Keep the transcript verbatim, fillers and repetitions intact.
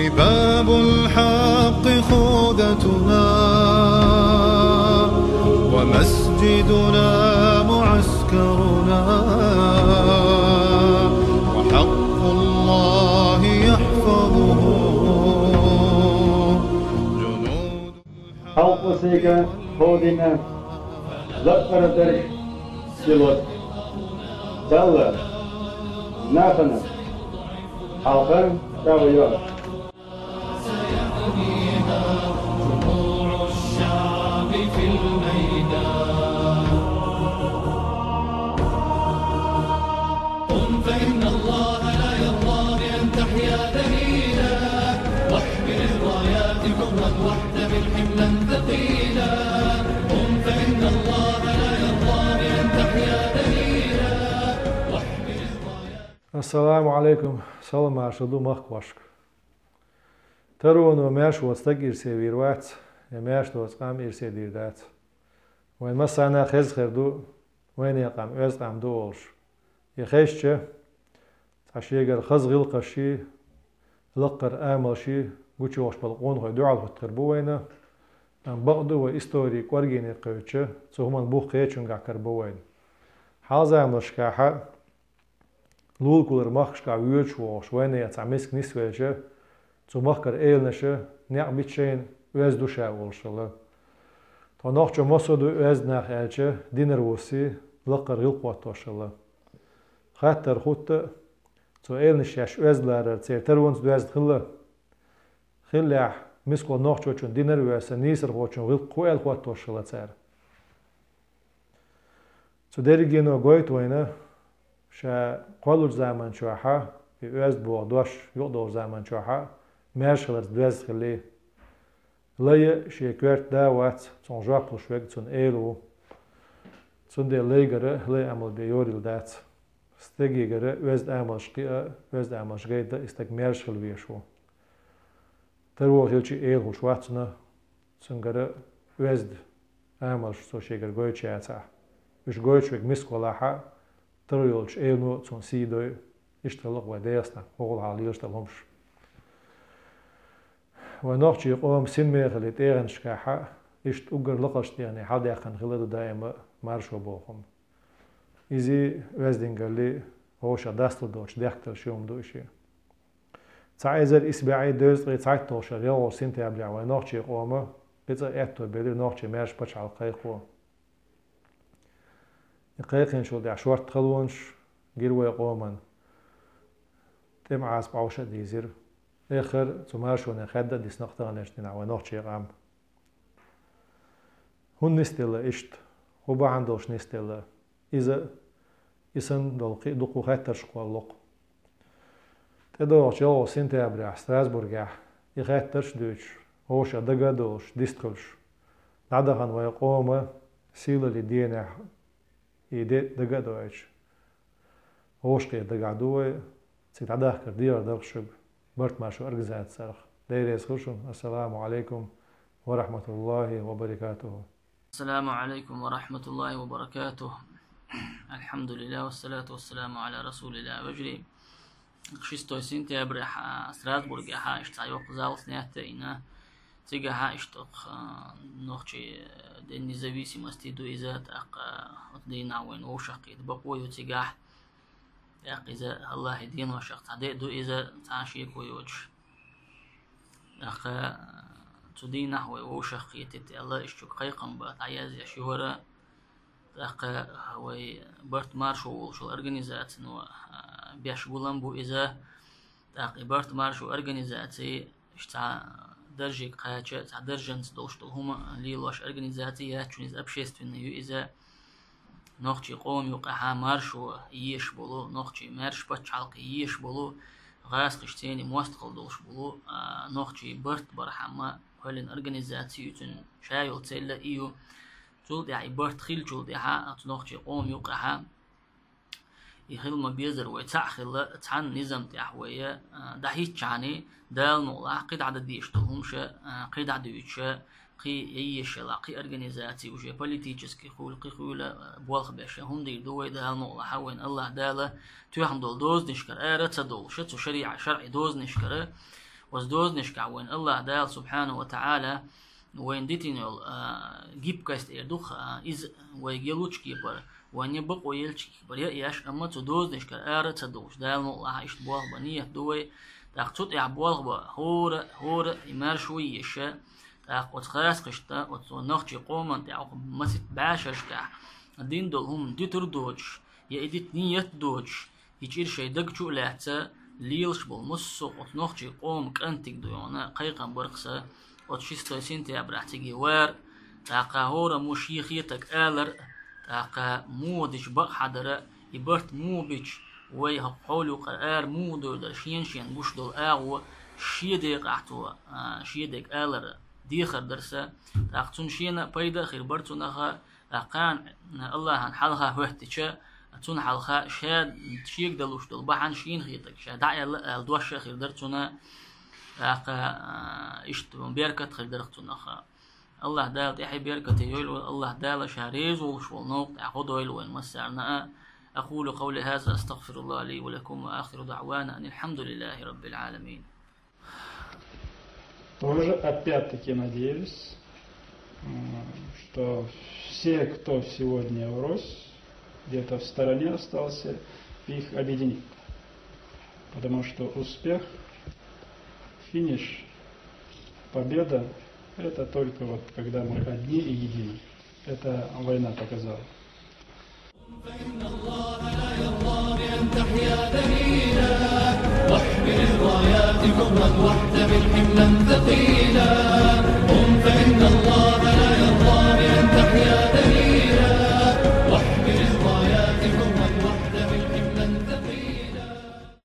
باب الحق خوذتنا، ومسجدنا معسكرنا، وحق الله يحفظه جنود. Халкъо сайга ховдийна лакъара дерг силот. Далла, нахана, халкъа, чӀагӀо йо. Ассаламу Ӏалайкум, салам-маршал ду махкахошка. Тароно маьрша вола стаг ирсе вийр вац, е маьрша дола къам ирсе дийр дац. Вайн массанена хеза хир ду, вайна къам оьзда къам ду олуш. И хезча, цхьа шегара хаза гӀиллакхашший, лакхара амалшший гучуйохуш болу къонахой дуьхьал хӀуттур бу вайна, амма бакъ ду вай истори кӀоргенера кхевдича, цу хӀуманна бух кхечуьнгахь карабо вайна. Хьалха заманашкахьа лулахулара махкашкахь воьдуш вогӀуш вайна цхьа миска нисвелча, цу махкара эланаша некъ бита шайна оьзда ду ша олуш хилла. Тхо нохчо массо а ду оьзда нах аьлча, динара вуссий, лакхара гӀиллакх хӀоттош хилла. Хаттар хӀутту, цу эланаша шаьш оьзда ларар церан таронца доьзна хилла. Хиллехь, мискъолчу нохчочун динара воьссина нийсархочун гӀиллакх хӀун аьлла хӀоттош хилла цара. Цу дерригено гойту вайна, ша кхоллучу заманчохьа, и оьзда боху дош юкъадолучу заманчохьа, маьрша хиларца доьзна хилли. Лай а шен коьрта да а вац, цунах жоп луш верг цуьнан эла ву. Цундела лайгара лай Ӏамал бен йорийла дац. Стегегара оьзда амалш кхиа, оьзда амалш гайта и стаг маьрша хила везаш ву. Таро хилча а эла хуьлуш вац цунна, цуьнгара оьзда амалш цо шегара гойтуш яцахь. Уьш гойтуш верг миска валахьа, таро йолчу элано цунна сий дой, иштта хилла-кх вай Дегестан, вокхул хьалха лелаш долу хӀумаш. Вайн нохчийн къоман синмехаллин тӀегӀанашкахьа, иштта уггар лакхарчу тӀегӀане хьаладаьккхина хилла ду даима маршо боху хӀума. Изий, оьздангаллий, вовшах дастал доцуш дехкадала ши хӀума ду и шиъ. Цхьа эзар исс бӀе дезткъе цхьайтталгӀа шарахь ялхолгӀачу сентябрехь вайн нохчийн къоман кхин цкъа аьтто белира нохчийн маьрша пачхьалкх кхайкхо. И кхайкхинчул тӀаьхьа шортта халонаш гира вайн къоман. ТӀеман Ӏазап Ӏовша а дийзира. Эххар цу маршоне хаьдда а дисна-кх таханлерчу дийнахь вайн нохчийн къам. ХӀунда нисделла иштта? ХӀун бахьана долуш нисделла? Иза, и санна долу кхин а дуккха хаттарш кхоллало-кх. ТӀедогӀучу ялхолгӀачу сентябрехь Страсбургехь и хаттарш а дуьйцуш, вовшах дага а долуш, дистхуьлуш, дӀадахана вайн къоман сийлаллин денехь и де дага а дойтуш, вовшахкхета дагахь ду вай, цига дӀадахкар дехар дара-кх шуьга барт-маршо организаци цӀарах. Дела реза хуьлда шуна. Ассаламу Ӏалайкум ва рахьматуллахӀи ва баракатухӀу. السلام عليكم ورحمة الله وبركاته. الحمد لله والصلاة والسلام على رسول الله. Вежарий, шестой сентябрехь, а, Страсбургехь, а, иштта цхьа йоккха зал снять йина. Цигахь, а, иштта, а, нохчий, а, День независимости ду иза, тӀаккха, а, оцу дийнахь вайна вовшахкхета бакъо ю цигахь. ТӀаккха иза АллахӀан деношах цхьа де а ду иза, цхьа а шеко йоцуш. ТӀаккха цу дийнахь вай вовшахкхетийта аьлла, иштта шуьга кхайкхам бан дӀаязъеш ю хӀара. ТӀаккха вай барт-маршо волуш йолу организацино, а, беш гулам бу иза. ТӀаккха и барт-маршо организаци, иштта цхьа даржега кхача, цхьа даржанца долуш долу хӀума лелош организаци яц шуна иза, общественный ю иза. Нохчийн къоман юкъахьа маршо езаш болу, нохчийн маьрша пачхьалкх езаш болу, гӀазкхаша церан мостагӀалла долуш болу, а, нохчийн барт бархьама кхоьллина организаци ю, цуьнан ша йолу цель а и ю. Цул тӀаьхьа и барт хиллачул тӀаьхьа, оцу нохчийн къоман юкъахьа и хила ма-безара вай цхьаъ хилла, цхьана низам тӀехь вай, а, дӀахӀиттачхьана, Дала мукъалахь, кхин дӀа дан дезаш долу хӀумаш а, а, кхин дӀа дуьйцуш а, кхин яйешалахь, кхин организаци уже политически хуьлу, кхин хуьлу, а, болх беш а, хӀума дийр ду вай, Дала мукъалахь, вайна АллахӀ Дала тоьхна долу дозанашкара ара ца довлуш а, цу шариӀа, шарӀи дозанашкара Оцу дозанашкахь вайн Аллах Дала субхьанаху ва таӀала вайна дитина йолу, а, гибкость эр ду-кх, а, иза вайга ялучу кепара, вайна я бакъо еллачу кепара я еш, амма цу дозанашкара ара а ца долуш, Дала мукъалахь иштта болх бан нийят ду вай. ТӀаккха цу тӀехь болх бан хӀора, хӀора и маьрша ву еза, тӀаккха оцу хасахашна, оцу нохчийн къоман тӀехь оха масийтта бӀешерашкахь дина долу хӀума дитур а доцуш, я и дита нийят а доцуш, и чӀир шайн даг чу а лаьцна, лелаш болу массо а оцу нохчийн къоман кӀантиг ду йона кхайкхам барх сан, оцу шестой сентябрахь цига вар, тӀаккха хӀораммо шен хетаг алар, тӀаккха муха дича бакъ хьадар, и барт муха бича, вай хӀокху хьолехь юкъара ара муха дойр дара, шена-шена гуш долу агӀо шен декъахь цо, а, шен дега алар дехар дара сан, тӀаккха цунна шена а пайда а хир бара цунах, а, кхана Аллахьан хьалха хӀоьттича, цунна хьалха ша шега далуш долу бахьана шена хетаг ша дӀааьлла а ала дош а хир дара цунна, тӀаккха, а, иштта беркат а хир дара цунах. Аллах Дала тӀаьхье беркате йойла вай, Аллах Дала ша реза волуш волу новкъа тӀехь гӀо дойла вайн массарна а. أقول قولي هذا، أستغفر الله لي ولكم، وآخر دعوانا أن الحمد لله رب العالمين. Тоже опять-таки надеюсь, м, что все, кто сегодня врозь, где-то в стороне остался, их объединит. Потому что успех, финиш, победа — это только вот когда мы одни и едины. Это война показала. فإن الله لا يرضى بأن تحيا ذليلا، واحمل الرايات كبرا واحتمل حملا ثقيلا. قم فإن الله لا يرضى بأن